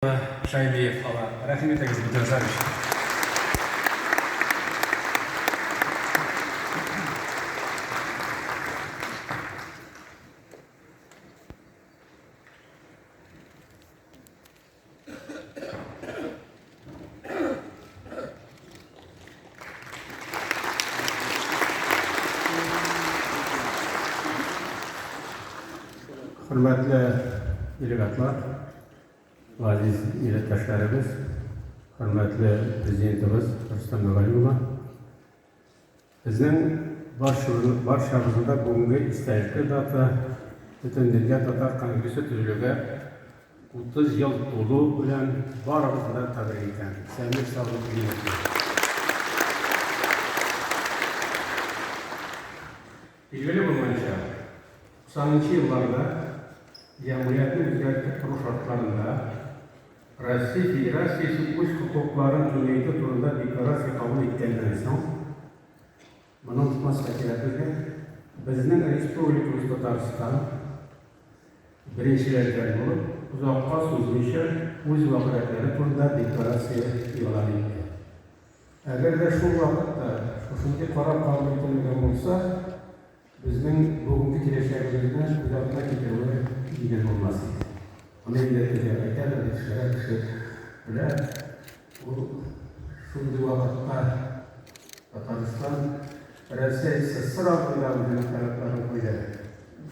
Шәймиев ала. Рәхим итегез бөтен зал өчен. Хөрмәтле делегатлар, Газиз милләттәшләребез, хөрмәтле президентыбыз Рөстәм Нургали улы, безнең барчабызны да бүгенге истәлекле дата, Бөтендөнья татар конгрессы төзелүгә 30 ел тулу белән барыгызны да тәбрик итәм. Исәнлек, саулык телим. Билгеле булганча, 90 нчы елларда җәмгыятьне үзгәртеп кору шартларында Россия Федерациясе үз хокукларын киңәйтү турында декларация кабул иткәннән соң, моны онытмаска кирәк безгә, безнең республикабыз Татарстан беренчеләрдән булып, озакка сузмыйча, үз вәкаләтләре турында декларация игълан итте. Әгәр дә шул вакытта шушындый карар кабул ителмәгән булса, безнең бүгенге киләчәгебезне күз алдына китерүе җиңел булмас иде. Моны инде теге әйтәдер бит, эшләгән кеше белә. Ул шундый вакытта Татарстан Рәсәй СССР алдында үзенең таләпләрен куйды.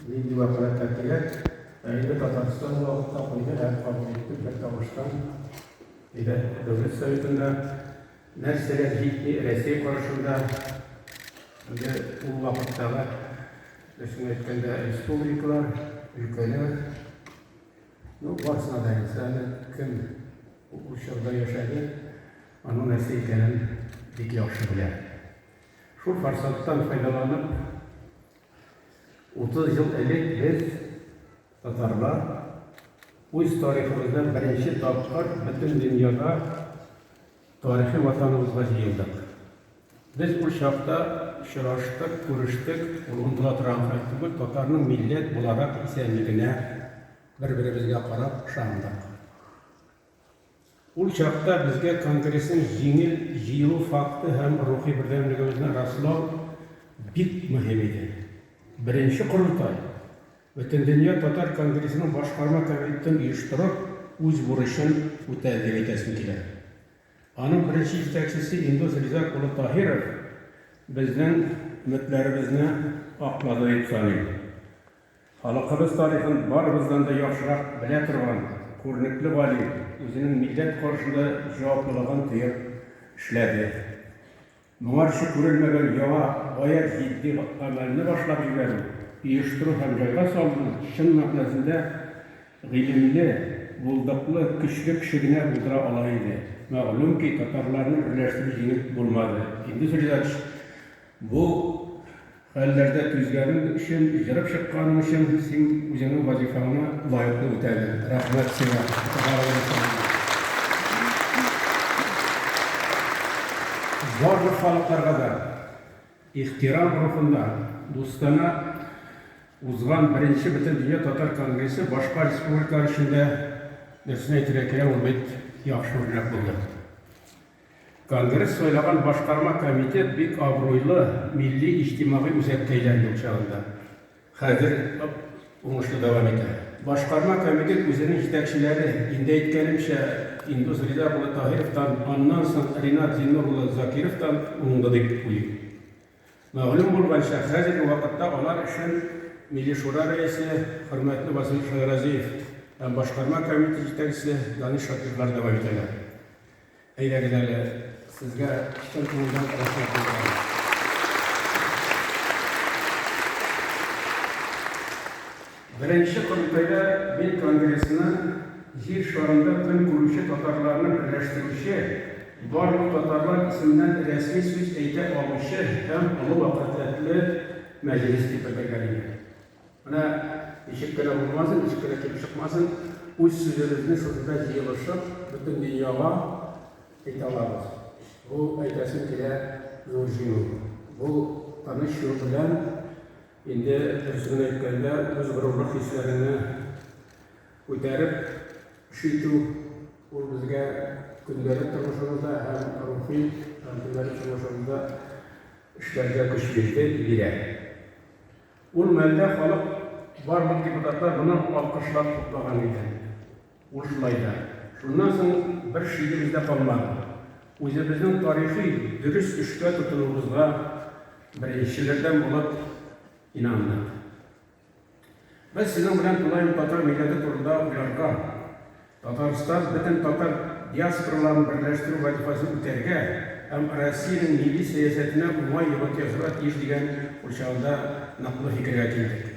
Нинди вәкаләтләр кирәк? Ә инде Татарстан ул вакытта куйды һәм кабул итте бер тавыштан. Диде Дәүләт Советында. Нәрсәләр җитми Рәсәй каршында? Инде ул вакыттагы, дөресен әйткәндә, республикалар, өлкәләр, ну, барысына да инде әле кем ул чорда яшәде, аның нәрсә икәнен бик яхшы белә. Шул форсаттан файдаланып, 30 ел элек без, татарлар, үз тарихыбызда беренче тапкыр бөтен дөньяда тарихи ватаныбызга җыелдык. Без ул чакта очраштык, күрештек, ул онытыла торган хәл түгел, татарның милләт буларак исәнлегенә бер-беребезгә карап ышандык. Ул чакта безгә Конгрессның җиңел җыелу факты һәм рухи бердәмлегебезне раслау бик мөһим иде. Беренче корылтай, Бөтендөнья татар конгрессының башкарма комитетын оештырып, үз бурычын үтәде дип әйтәсем килә. Аның беренче җитәкчесе Индус Ризак улы Таһиров безнең өметләребезне аклады дип саныйм. Халкыбыз тарихын барыбыздан да яхшырак белә торган күренекле галим үзенең милләт каршында җаваплылыгын тоеп эшләде. Моңарчы күрелмәгән яңа, гаять җитди гамәлне башлап җибәрү, оештыру һәм җайга салуны чын мәгънәсендә гыйлемле, булдыклы, көчле кеше генә булдыра ала иде. Мәгълүм ки, татарларны берләштерү җиңел булмады. Индус Ризатович бу Хәлләрдә түзгәнең өчен, ерып чыкканың өчен син үзеңнең вазифаңны лаеклы үтәдең. Рәхмәт сиңа. Барлык халыкларга да ихтирам рухында дустана узган беренче Бөтендөнья татар конгрессы башка республикалар өчен дә, дөресен әйтергә кирәк, ул бит яхшы үрнәк булды. Конгресс сайлаган башкарма комитет бик абруйлы милли иҗтимагый үзәккә әйләнде ул чагында. Хәзер уңышлы дәвам итә. Башкарма комитет үзенең җитәкчеләре, инде әйткәнемчә, Индус Ризак улы Таһировтан, аннан соң Ринат Зиннур улы Закировтан уңды дип уйлыйм. Мәгълүм булганча, хәзерге вакытта алар эшен Милли Шура рәисе, хөрмәтле Васил Шәйгразиев һәм башкарма комитет җитәкчесе Данис Шакировлар дәвам итәләр. Әйдәгез әле, сезгә чын күңелдән рәхмәт белдерәм. Беренче корылтайда мин конгрессны Җир шарында көн күрүче татарларны берләштерүче, барлык татарлар исеменнән рәсми сүз әйтә алучы һәм олы вәкаләтле мәҗлес дип белдергән идем. Менә ничек кенә булмасын, ничек кенә килеп чыкмасын, үз сүзебезне шушында җыелышып, бөтен дөньяга әйтә алабыз. Бу, әйтәсем килә, зур җиңү. Бу тыныч юл белән, инде дөресен генә әйткәндә, үз горурлык хисләреңне күтәреп эш итү. Ул безгә көндәлек тормышыбызда һәм рухи һәм көндәлек тормышыбызда эшләргә көч бирде, бирә. Ул мәлдә халык, барлык депутатлар моны алкышлап хуплаган иде. Ул шулай да. Шуннан соң бер шигебез дә калмады. Үзебезнең тарихи дөрес эшкә тотынуыбызга беренчеләрдән булып инандык. Без сезнең белән тулаем татар милләте турында уйларга, Татарстан бөтен татар диаспораларын берләштерү вазифасын үтәргә һәм Россиянең милли сәясәтенә уңай йогынты ясарга тиеш дигән ул чагында ныклы фикергә килдек.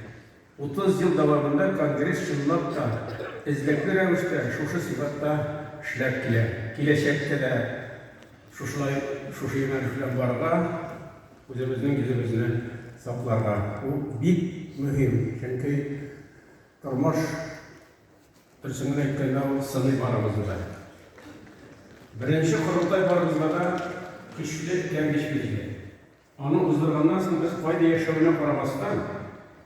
30 ел дәвамында Конгресс чынлап та эзлекле рәвештә шушы сыйфатта эшләп килә. Киләчәктә дә шушылай шушы юнәлеш белән барырга, үзебезнең йөзебезне сакларга. Бу бик мөһим, чөнки тормыш, дөресен генә әйткәндә, ул сыный барыбызны да. Беренче корылтай барыбызга да көчле этәргеч бирде. Аны уздырганнан соң без кайда яшәвенә карамастан,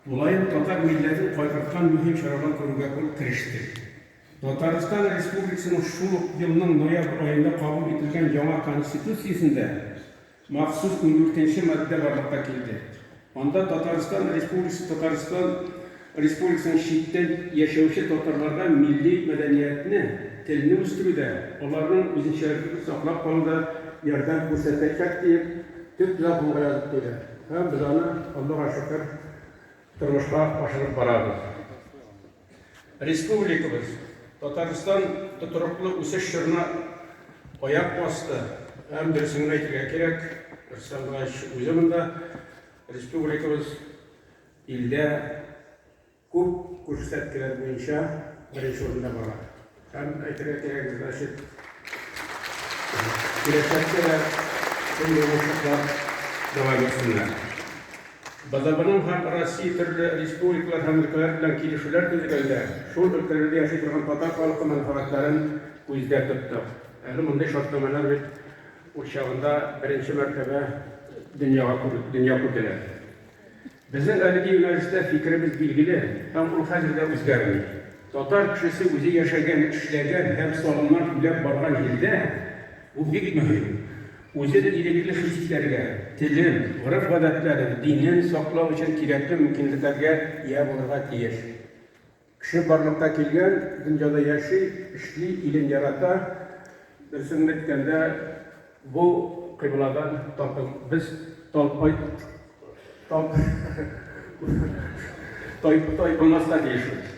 тулаем татар милләтен кайгырткан мөһим чаралар күрүгә керештек. Татарстан Республикасының шул ук елның ноябрь аенда кабул ителгән яңа Конституциясендә Махсус ундүртенче маддә барлыкка килде. Анда Татарстан Республикасы Татарстан Республикасының читтән яшәүче татарларга милли мәдәниятне, телне үстерүдә, аларның үзенчәлеклеген саклап калуда ярдәм күрсәтәчәк диеп төп законга язып куйды. Һәм без аны, Аллага шөкер, тормышка ашырып барабыз. Республикабыз, Татарстан тотрыклы үсеш чорына аяк басты һәм, дөресен генә әйтергә кирәк, Рөстәм Гаич үзе монда, республикабыз илдә күп күрсәткеләр буенча беренче урында бара. Һәм әйтергә кирәк, значит, киләчәктә дә шундый уңышлыклар дәвам итсеннәр. БДБның һәм Россия төрле республикалар һәм өлкәләр белән килешүләр төзегәндә, шул өлкәләрдә яши торган татар халкы мәнфәгатьләрен күздә тоттык. Әле мондый шартнамәләр бит ул чагында беренче мәртәбә дөньяга дөнья күрделәр. Безнең әлеге юнәлештә фикеребез билгеле һәм ул хәзер дә үзгәрми. Татар кешесе үзе яшәгән, эшләгән һәм салымнар түләп барган җирдә, бу бик мөһим, үзен ирекле хис итәргә, телен, гореф-гадәтләрен, динен саклау өчен кирәкле мөмкинлекләргә ия булырга тиеш. Кеше барлыкка килгән, дөньяда яши, эшли, илен ярата. Дөресен генә әйткәндә, бу кыйбладан талпын, без талпай, талп, тайпылмаска тиешбез.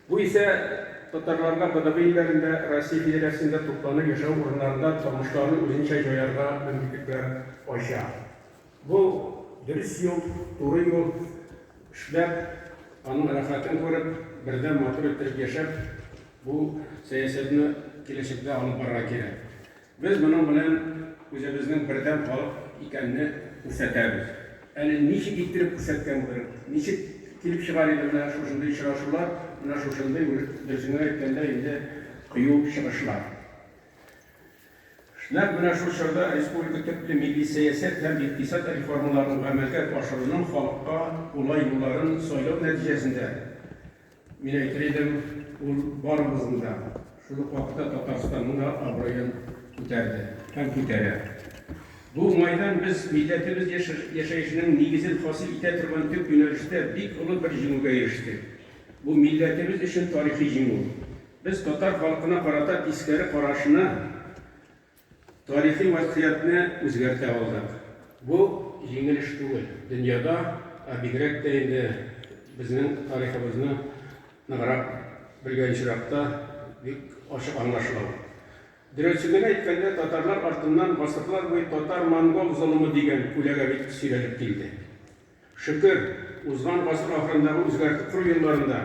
Бу исә татарларга БДБ илләрендә, Россия Федерациясендә тупланып яшәү урыннарында тормышларын үзенчә җайларга мөмкинлекләр ача. Бу, дөрес юл, туры юл. Эшләп, аның рәхәтен күреп, бердәм матур иттереп яшәп, бу сәясәтне киләчәктә алып барырга кирәк. Без моның белән үзебезнең бердәм халык икәнне күрсәтәбез. Әле ничек иттереп күрсәткән булыр, ничек килеп чыгар иде менә шушындый очрашулар, менә шушындый, дөресен генә әйткәндә, инде кыю чыгышлар. Нәкъ менә шул чорда республика төпле милли сәясәт һәм икътисад реформаларын гамәлгә ашыруның халыкка кулай юлларын сайлау нәтиҗәсендә, мин әйтер идем, ул барыбызның да, шул ук вакытта Татарстанның да абруен күтәрде һәм күтәрә. Бу уңайдан без милләтебез яшәешенең нигезен хасил итә торган төп юнәлештә бик олы бер җиңүгә ирештек. Бу, милләтебез өчен тарихи җиңү. Без татар халкына карата тискәре карашны, тарихи вазгыятьне үзгәртә алдык. Бу җиңел эш түгел. Дөньяда, ә бигрәк тә инде безнең тарихыбызны ныграк белгән очракта бик ачык аңлашыла ул. Дөресен генә әйткәндә, татарлар артыннан гасырлар буе татар-монгол золымы дигән күләгә бит сөйрәлеп килде. Шөкер, узган гасыр ахырындагы үзгәртеп кору елларында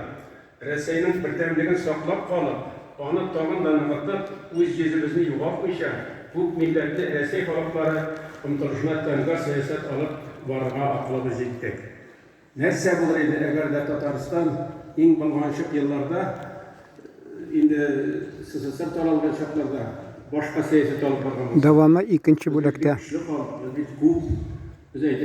Рәсәйнең бердәмлеген саклап калып, аны тагын да ныгытып, үз йөзебезне югалтмыйча, күп милләтле Рәсәй халыклары омтылышына тәңгәл сәясәт алып барырга акылыбыз җитте. Нәрсә булыр иде, әгәр дә Татарстан иң болганчык елларда, инде СССР таралган чакларда, башка сәясәт алып барган булса? Дәвамы икенче Без бит бүлектә. бик көчле халык, без бит күп. Без әйтеп.